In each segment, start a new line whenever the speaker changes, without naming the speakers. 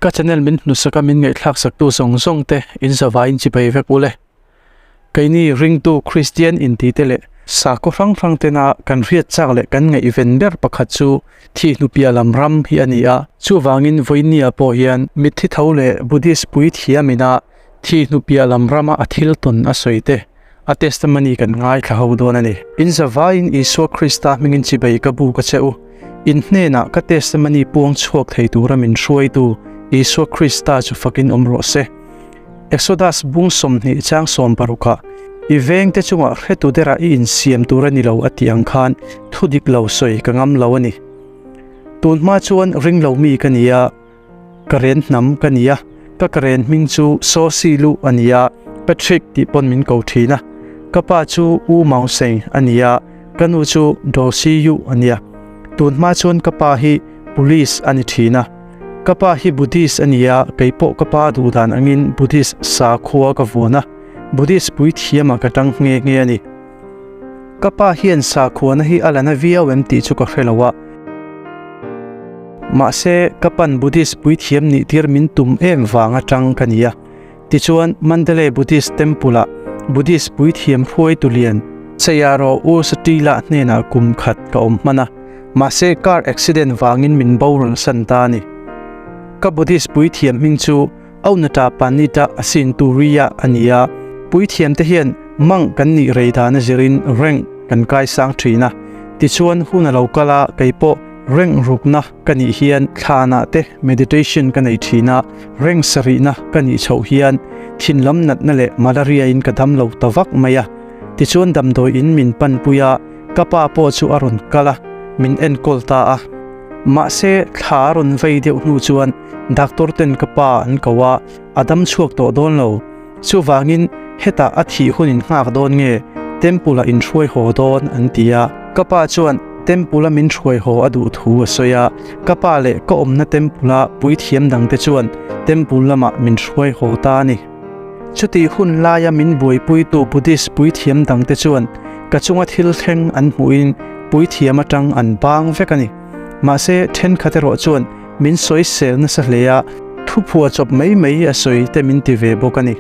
Ka channel min hnusaka min ngaihthlak saktu zawng zawng te in zavaiin chibai vek ule. Keini ringtu Kristian intite leh sakhaw hrang hrang tena kan hriat chak leh kan ngaihven ber pakhat chu thihhnupia lam ram hi a ni a. Chuvangin vawinia pawh hian mitthi tho leh Buddhist puithiamina thihhnupia lam rama a thil tawn a sawi te a testimony kan ngaithla ho dawn a ni. In zavaiin Isua Krista hmingin chibai ka buk a che u. In hnenah ka testimony puang chhuak thei tura min hruaitu Isua Krista chu fakin awm rawh se. Exodus bung 20 chang 60ah, I vengte chungah hretu derah i insiam tur a ni lo a tih ang khan thu dik lo sawi ka ngam lo a ni. Tun hma chuan ring lo mi ka ni a, ka ren hnam ka ni a, ka ka ren hming chu Sosi Lu a ni a, Patrick tih pawn min ko thin a. Ka pa chu U Maung Seng a ni a, ka nu chu Do Si Yu a ni a. Tun hma chuan ka pa hi Police a ni thin a. Ka pa hi Buddhist a ni a, kei pawh ka pa duhdan angin Buddhist sakhua ka vuan a, Buddhist puithiamah ka tang nghe nghe a ni. Ka pa hian sakhuana hi a la na viau em tih chu ka hre lo a. Mahse, ka pan Buddhist puithiam nih tir min tum em vang atang ka ni a. Tichuan, Mandalay Buddhist Temple-ah Buddhist puithiam hruaitu lian Sayaro U Satila hnenah kum khat ka awm hman a, mahse car accident vangin min boral san ta a ni. Ka Buddhist puithiam hming chu Aunata Panita Asinturiya a ni a, puithiamte hian monk kan nih rei dan a zirin rank kan kaisang thin a. Tichuan, hun a lo kal a, kei pawh rank rukna ka nih hian thlanah te meditation ka nei thin a, reng sarihna ka nih chhoh hian thin lam natna leh malaria in ka dam lo ta vak mai a. Tichuan damdawi in min panpui a, ka pa pawh chu a rawn kal a, min enkawl ta a. Mahse thla a rawn vei deuh hnu chuan doctor ten ka pa an ko a, a dam chhuak tawh dawn lo. Chuvangin hetah a thih hun in nghak dawn nge Temple ah in hruai haw dawn an ti a. Ka pa chuan Temple a min hruai haw a duh thu a sawi a, ka pa leh ka awmna Temple a puithiam dangte chuan Temple lamah min hruai haw ta a ni. Chutih hun laia min buaipuitu Buddhist puithiam dangte chuan ka chunga thil thleng an hmuhin puithiam atang an bang vek a ni. Mahse thenkhat erawh chuan min sawisel nasa hle a, thuphua chawp mai mai a sawi te min ti ve bawk a ni.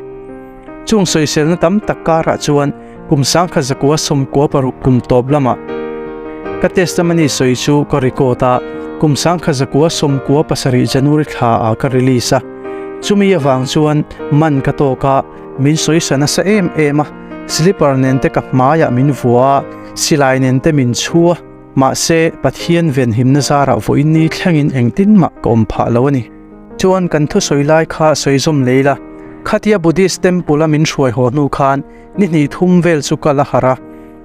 Chung sawiselna tam tak karah chuan kum 1996 kum tawp lamah ka testimony sawi chu ka record a, kum 1997 January thla ah ka release a. Chumi avang chuan man ka tawk a, min sawisa nasa em em a, slipper nen te ka hmaiah min vua a, silai nen te min chhu a. Mahse, Pathian venhimna zarah vawiin ni thlengin engtin mah ka awm phah lo a ni. Chuan kan thusawi lai kha sawi zawm lei la, khatia Buddhist temple a min hruai haw hnu khan ni hnih thum vel chu ka la harh a.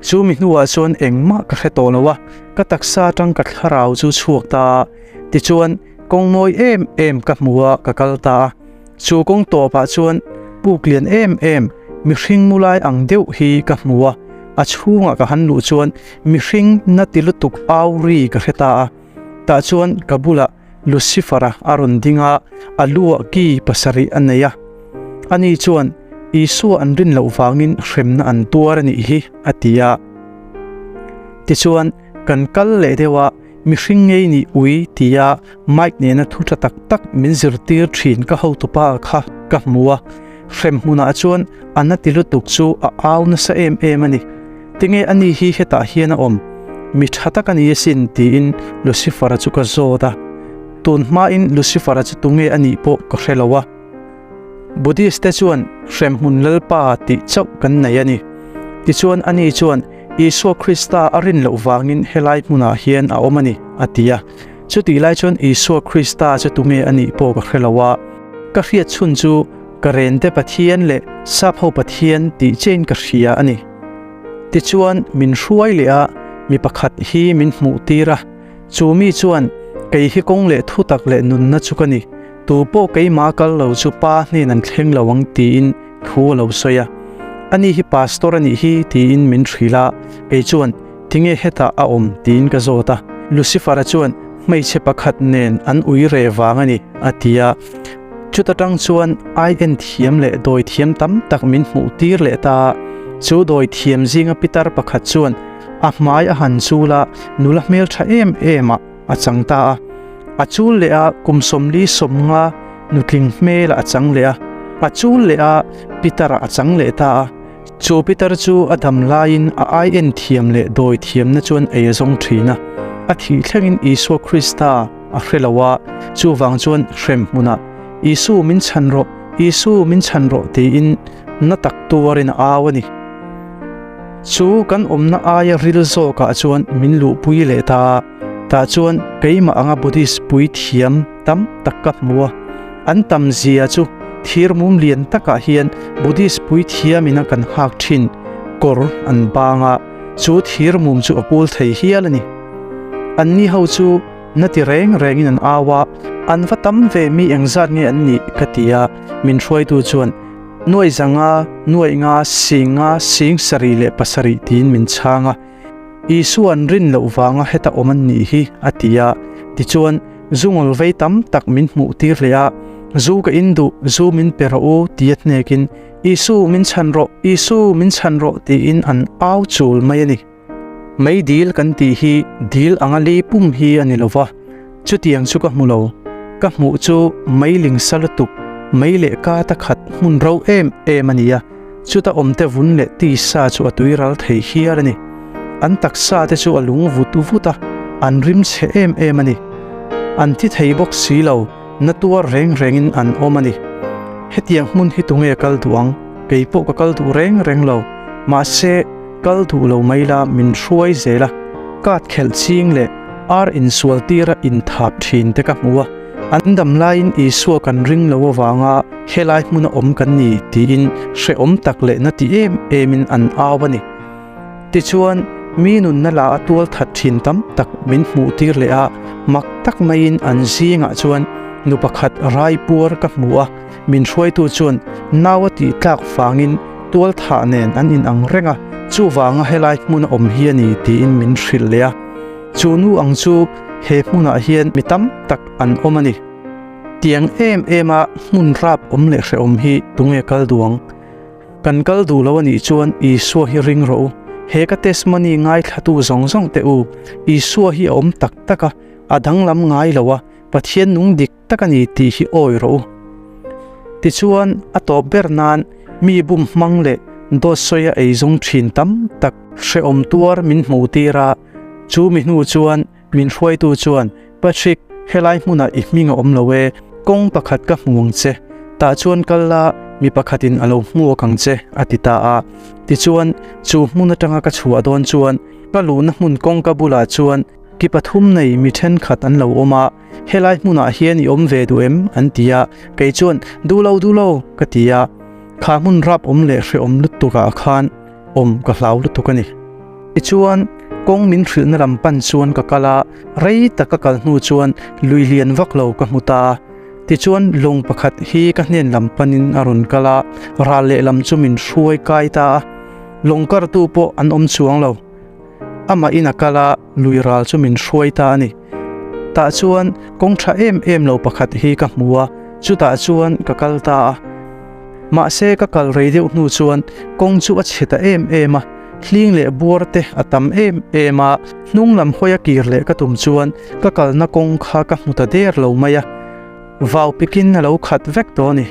Chu mi hnuah chuan engmah ka hre tawh lo a, ka taksa atang ka thlarau chu chhuak ta a. Tichuan, kawng mawi em em ka hmu a, ka kal ta a. Chu kawng tawpah chuan puk lian em em, mihring mu lai ang deuh hi ka hmu a, a chhungah ka han luh chuan mihring na ti lutuk au ri ka hre ta a. Tah chuan ka bulah Lucifer-a a rawn ding a, a luah ki pasarih a nei a. Ani chuan, Isua an rin loh vangin hremna an tuar a nih hi, a ti a. Tichuan, kan kal leh deuh a. Mihring ngei nih ui tia Mike nena thu tha tak tak min zirtir thin ka hotupa kha ka hmu a, hrem hmunah chuan a na ti lutuk chu a au nasa em em a ni. Tinge ani hi hetah hian a awm? Mi tha tak a ni asin tiin Lucifer-a chu ka zawt a. Tun hmain Lucifer-a chu tunge a nih pawh ka hre lo a. Buddhist te chuan hremhmun Lalpa tih chauh kan nei a ni. Tichuan ani chuan Isua Krista a rin loh vangin helai hmunah hian a awm a ni, a ti a. Chutih lai chuan Isua Krista chu tunge a nih pawh ka hre lo a. Ka hriat chhun chu ka rente Pathian leh Sapho Pathian tih chein ka hria a ni. Tichuan min hruai leh a, mi pakhat hi min hmuh tir a. Chu mi chuan, Kei hi kawng leh thutak leh nunna chu ka ni. Tu pawh keimah kal lo chu pa hnen an thleng lo ang tiin thu a lo sawi a. Ani hi pastor a nih hi tiin min hrilh a, kei chuan tinge hetah a awm tiin ka zawt a. Lucifer-a chuan hmeichhe pakhat nen an ui reh vang a ni a ti a. Chuta tang chuan ai en thiam leh dawi thiam tam tak min hmuh tir leh ta a. Chu dawi thiam zinga pitar pakhat chuan a hmai a han chul a, nula hmeltha em em ah a chang ta a. A chul leh a kum 40 sawmnga Nutling hmelah a chang leh a, a chul leh a, pitar-ah a chang leh ta a. Chu pitar chu a dam laiin a ai en thiam leh dawi thiamna chuan ei a zawng thin a, a thih thlengin Isua Krista a hre lo a, chuvang chuan hrem hmunah, Isu min chhan rawh, Isu min chhan rawh tiin na tak tuarin a au a ni. Chu kan awmna aia ril zawkah chuan min luhpui leh ta a, tah chuan keimah anga Buddhist puithiam tam tak ka hmu a, an tam zia chu thir mum lian takah hian Buddhist puithiamin a kan nghak thin kawr an bang a, chu thir mum chu a pul thei hial a ni. Anni ho chu na ti reng rengin an au a, an va tam ve mi engzat nge an nih ka ti a, min hruaitu chuan nuaih zanga, nuaih nga, sing nga, sing sarih leh pasarih tiin min chhang a. Isua an rin loh vanga heta awm an nih hi, a ti a. Tichuan, zu ngawl vei tam tak min hmuh tir leh a, Zu ka in duh, zu min pe rawh u, ti a hnekin, Isu, min chhan rawh, Isu, min chhan rawh, tiin an au chul mai a ni. Mei dil kan tih hi dil anga li pum hi a ni lo va, chutiang chu ka hmu lo. Ka hmuh chu mei ling sa lutuk, mei leh kata khat hmun ro em em a ni a. Chuta awmte vun leh tisa chu a tui ral thei hial a ni. An taksa te chu a lung vut vut a, an rim chhe em em a ni. An thi thei bawk si lo, na tuar reng rengin an awm a ni. Hetiang hmun hi tunge kal duh ang? Kei pawh ka kal duh reng reng lo. Mahse, kal duh lo mai la min hruai zel a, kat khelh ching leh ar insual tira inthap thin te ka hmu a. An dam laiin Isua kan ring lo avanga helai hmuna awm kan ni tiin hrehawm tak leh na ti em emin an au a ni. Tichuan, mi nunna la a tual that thin tam tak min hmuh tir leh a, mak tak maiin an zingah chuan nu pakhat rai puar ka hmu a, min hruaitu chuan nau a tih tlak vangin tual thah nen an inang reng a, chuvanga helai hmuna awm hi a ni tiin min hrilh leh a. Chu nu ang chu he hmunah hian mi tam tak an awm a ni. Tiang em em a hmun rap awm leh hrehawm hi tunge kal duh ang? Kan kal duh lo a nih chuan Isua hi ring rawh u. He ka testimony ngaithlatu zawng zawng teh u, Isua hi a awm tak tak a, a danglam ngai lo a, Pathian nung dik tak a ni tih hi awi rawh u. Tichuan, a tawp ber nan mi bum hmang leh dawt sawi a ei zawng thin tam tak hrehawm tuar min hmuh tir a, chu mi hnu chuan min hruaitu chuan, Patrick, helai hmunah i hming a awm lo e, kawng pakhat ka hmu ang che, tah chuan kal la, mi pakhatin a lo hmuak ang che, a ti ta a. Tichuan, chu hmun atanga ka chhuah dawn chuan ka luhna hmun kawngka bulah chuan Ki pathum nei mi thenkhat an lo awm a, helai hmunah hian i awm ve duh em? an ti a, kei chuan duh lo duh lo ka ti a, kha hmun rap awm leh hrehawm lutukah khan awm ka hlau lutuk a ni. Tichuan, kawng min hrilhna lam pan chuan ka kal a, rei tak ka kal hnu chuan lui lian vak lo ka hmu ta a. Tichuan, lawng pakhat hi ka hnen lam panin a rawn kal a, ral lehlam chu min hruai kai ta a, lawng kartu pawh an awm chuang lo. Amah in a kal a, lui ral chu min hruai ta a ni. Tah chuan kawng tha em em lo pakhat hi ka hmu a, chutah chuan ka kal ta a. Mahse ka kal rei deuh hnu chuan kawng chu a chhe ta em em a, hling leh buar te a tam em em a, hnung lam hawi a kir leh ka tum chuan ka kalna kawng kha ka hmu ta der lo mai a, vau pikin a lo khat vek tawh a ni.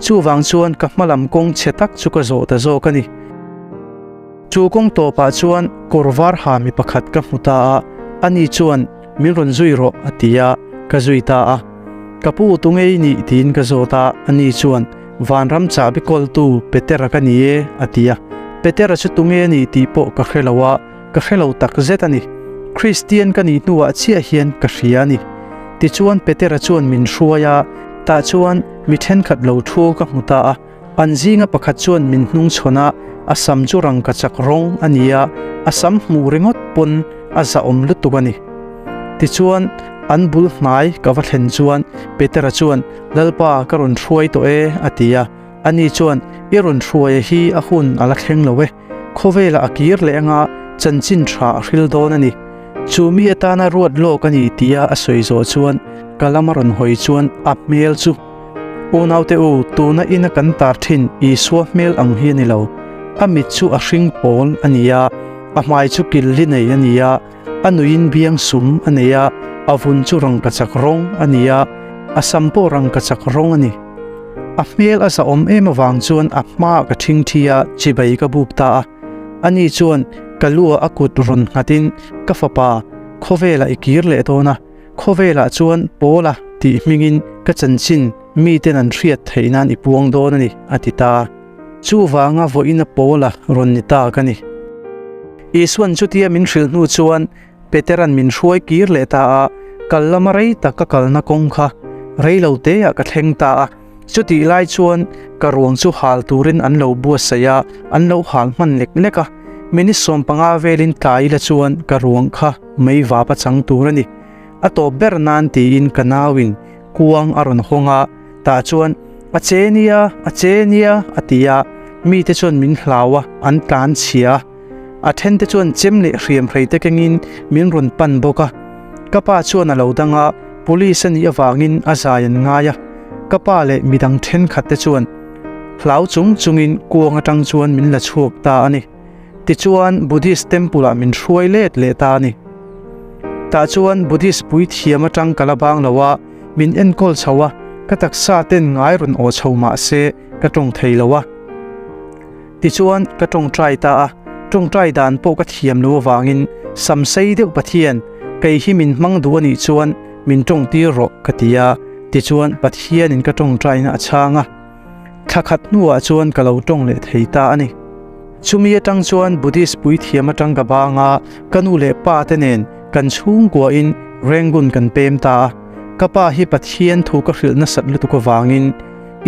Chuvang chuan ka hma lam kawng chhe tak chu ka zawh ta zawk a ni. Chu kawng tawpah chuan kawr var ha mi pakhat ka hmu ta a, ani chuan min rawn zui rawh a ti a, ka zui ta a. Ka pu tunge i nih tiin ka zawt a, ani chuan Vanram chahbi kawltu Petera ka ni e a ti a. Petera chu tunge a nih tih pawh ka hre lo a, ka hre lo tak zet a ni. Kristian ka nih hnuah chiah hian ka hria a ni. Tichuan Petera chuan min hruai a, tah chuan mi thenkhat lo thu ka hmu ta a. An zinga pakhat chuan min hnung chhawn a, a sam chu rangkachak rawng a ni a, a sam hmuh ringawt pawn a zahawm lutuk a ni. Tichuan, an bul hnai ka va thlen chuan Petera chuan, Lalpa, ka rawn hruai tawh e, a ti a. Ani chuan, I rawn hruaia hi a hun a la thleng lo e. Khawvelah a kir leh anga chanchin tha a hril dawn a ni. Chu mi atana ruat lawk a ni tia a sawi zawh chuan ka lama rawn hawi chuan a hmel chu Unaute u, tuna ina kan tar thin Isua hmel ang hi a ni lo. A mit chu a hring pawl a ni a, a hmai chu killi nei a ni a, a nuiin biang sum a nei a, a vun chu rangkachak rawng a ni a. A sam pawh rangkachak rawng a ni. A hmel a zahawm em avang chuan a hmaah ka ṭhingṭhi a, chibai ka buk ta a. Ani chuan ka lu ah a kut rawn nghatin ka fapa khawvelah i kir leh dawn a, khawvelah chuan Paula tih hmingin ka chanchin miten an hriat theih nan i puang dawn a ni, a ti ta. Chuvanga vawiina Paula rawn ni ta ka ni. Isuan chutia min hrilh hnu chuan Petera'n min hruai kir leh ta a, kal lama rei tak ka kalna kawng kha rei lo teah ka thleng ta a. Chutih lai chuan ka ruang chu hal turin an lo buatsaih a, an lo hal hman lek lek a. Minute 15 velin tlai ila chuan ka ruang kha mei vap a chang tur a ni. A tawp ber nan tiin ka nauin kuang a rawn hawng a, tah chuan, A che nia, a che nia, a ti a, mite chuan min hlau a, an tlan chhia a. A thente chuan chem leh hriamhrei te kengin min rawn pan bawk a. Ka pa chuan a lo dang a, police a nih avangin a zai an ngai a. Ka pa leh midang thenkhat te chuan hlau chung chungin kuang atang chuan min la chhuak ta a ni. Tichuan Buddhist temple ah min hruai let leh ta a ni. Tah chuan Buddhist puithiam atang ka la bang lo a, min enkawl chho a, ka taksa ten ngai rawn aw chho mah se ka tawng thei lo a. Tichuan, ka tawngtai ta a, tawngtai dan pawh ka thiam lo avangin sam sei deuh Pathian, kei hi min hmang duh a nih chuan min tawngtir rawh ka ti a, tichuan Pathianin ka tawngtaina a chhang a. Thla khat hnuah chuan ka lo tawng leh thei ta a ni. Chumi atang chuan Buddhist puithiam atang ka bang a, ka nu leh pa te nen kan chhungkuahin Rangoon kan pem ta a. Ka pa hi Pathian thu ka hrilh nasat lutuk avangin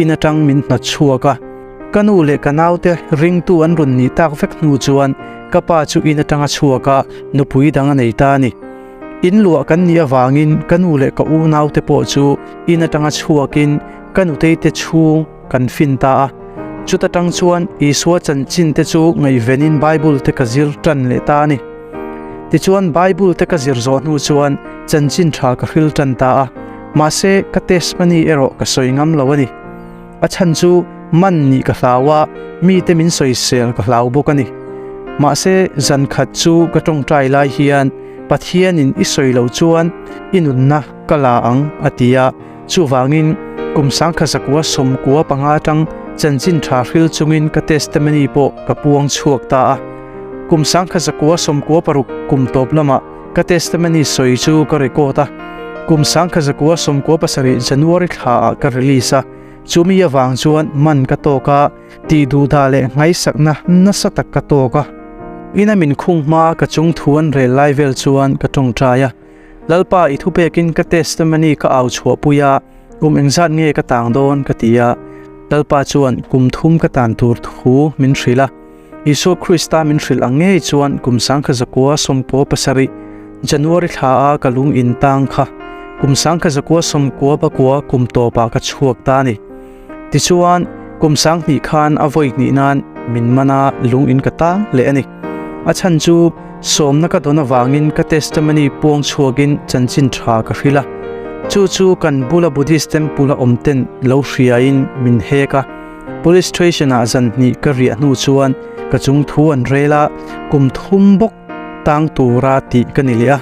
in atang min hnawt chhuak a. Ka nu leh ka naute ringtu an rawn nih tak vek hnu chuan ka pa chu in atanga chhuak a, nupui dang a nei ta a ni. In luah kan nih avangin ka nu leh ka unaute pawh chu in atanga chhuakin ka nutei te chhung kan fin ta a. Chuta tang chuan Isua chanchin te chu ngaihvenin Bible te ka zir tan leh ta a ni. Tichuan Bible te ka zir zawh hnu chuan chanchin tha ka hril tan ta a, mahse ka testimony erawh ka sawi ngam lo a ni. A chhan chu man nih ka hlau a, mite min sawisel ka hlau bawk a ni. Mahse, zan khat chu ka tawngtai lai hian Pathianin i sawi lo chuan i nunna ka la ang a ti a, chuvangin kum sangkhazakua 95 atang chanchin tha hril chungin ka testimony pawh ka puang chhuak ta a. Kum sangkhazakua 96 kum tawp lamah ka testimony sawi chu ka record a, kum 1997 January thlaah ka release a, chumi avang chuan man ka tawk a, tih duhdah leh nghaisakna nasa tak ka tawk a. Ina min khung hma ka chung thu an rel lai vel chuan ka tawngtai a, Lalpa i thupekin ka testimony ka au chhuahpui a, kum engzat nge ka tang dawn ka ti a, Lalpa chuan kum thum ka tan tur thu min hrilh a. Isua Krista min hrilh ang ngei chuan kum 1997 January thla a ka lung in tang kha kum 1999 kum tawpah ka chhuak ta a ni. Tichuan, kum 2000 khan a vawi hnih nan min man a lung in ka tang leh a ni. A chhan chu sawmna ka dawn avangin ka testimony puang chhuakin chanchin tha ka hrilh a. Chu chu kan bula Buddhist temple a awm ten lo hriain min hek a. Police station ah zan hnih ka riah hnu chuan ka chung thu an rel a, kum thum bawk tang tura tih ka ni leh a.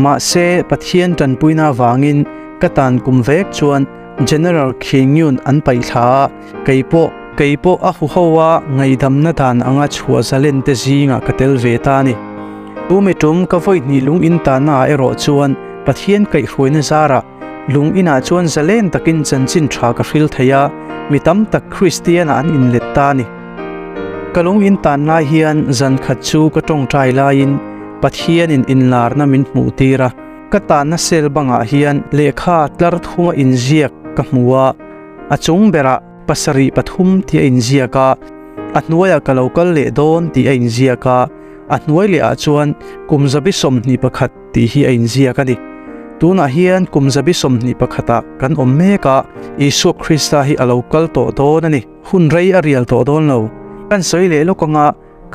Mahse, Pathian tanpuina avangin ka tan kum vek chuan General Khingyun an paih thla a, kei pawh kei pawh a huho a ngaihdamna dan anga chhuah zalen te zingah ka tel ve ta a ni. Tu mi tum ka vawi hnih lung in tanna ah erawh chuan Pathian kaihhruaina zarah Lung inah chuan zalen takin chanchin tha ka hril thei a, mi tam tak Kristianah an inlet ta a ni. Ka lung in tan lai hian zan khat chu ka tawngtai laiin Pathianin inlarna min hmuh tir a, ka tanna cell bangah hian lehkha tlar thuma inziak ka hmu a, a chung berah pasarih pathum tih a inziak a, a hnuaiah ka lo kal leh dawn tih a inziak a, a hnuai lehah chuan kum zabi 21, tih hi a inziak a ni. Tunah hian kum zabi 21 ah kan awm mek a, Isua Krista hi a lo kal tawh dawn a ni. Hun rei a rial tawh dawn lo. Kan sawi leh lawk anga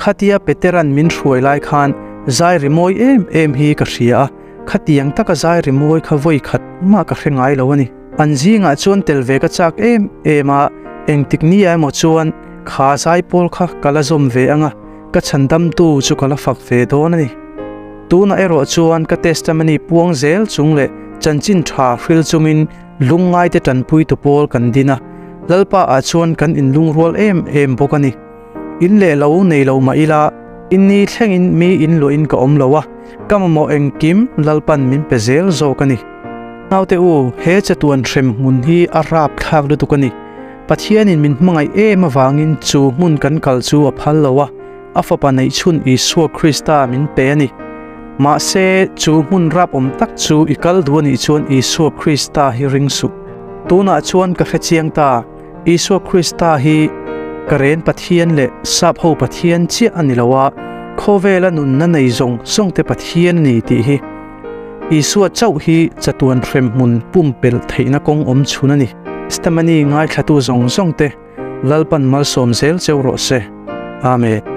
khatia Petera'n min hruai lai khan zai rimawi em em hi ka hria a, khatiang taka zai rimawi kha vawi khat mah ka hre ngai lo a ni. An zingah chuan tel ve ka chak em em a, engtik nia emaw chuan kha zai pawl kha ka la zawm ve anga, ka chhandamtu chu ka la fak ve dawn a ni. Tunah erawh chuan ka testimony puang zel chung leh Chanchin tha hril chungin lungngaite tanpuitu pawl kan din a, Lalpa ah chuan kan inlungrual em em bawk a ni. In leh lo nei lo mah ila, inni thlengin mi in luahin ka awm lo a, ka mamawh engkim Lalpan min pe zel zawk a ni. Naute u, he chatuan hrem hmun hi a rap thlak lutuk a ni. Pathianin min hmangaih em avangin chu hmun kan kal chu a phal lo a, a fapa neihchhun Isua Krista min pe a ni. Mahse, chu hmun rap awm tak chu i kal duh a nih chuan Isua Krista hi ring suh. Tunah chuan ka hrechiang ta. Isua Krista hi ka ren Pathian leh sap ho Pathian chiah a ni lo a, khawvela nunna nei zawng zawng te Pathian a ni tih hi. Isua chauh hi chatuan hremhmun pumpelh theihna kawng awm chhun a ni. Stamani ngaithlatu zawng zawng te Lalpan malsawm zel cheu rawh se. Amen.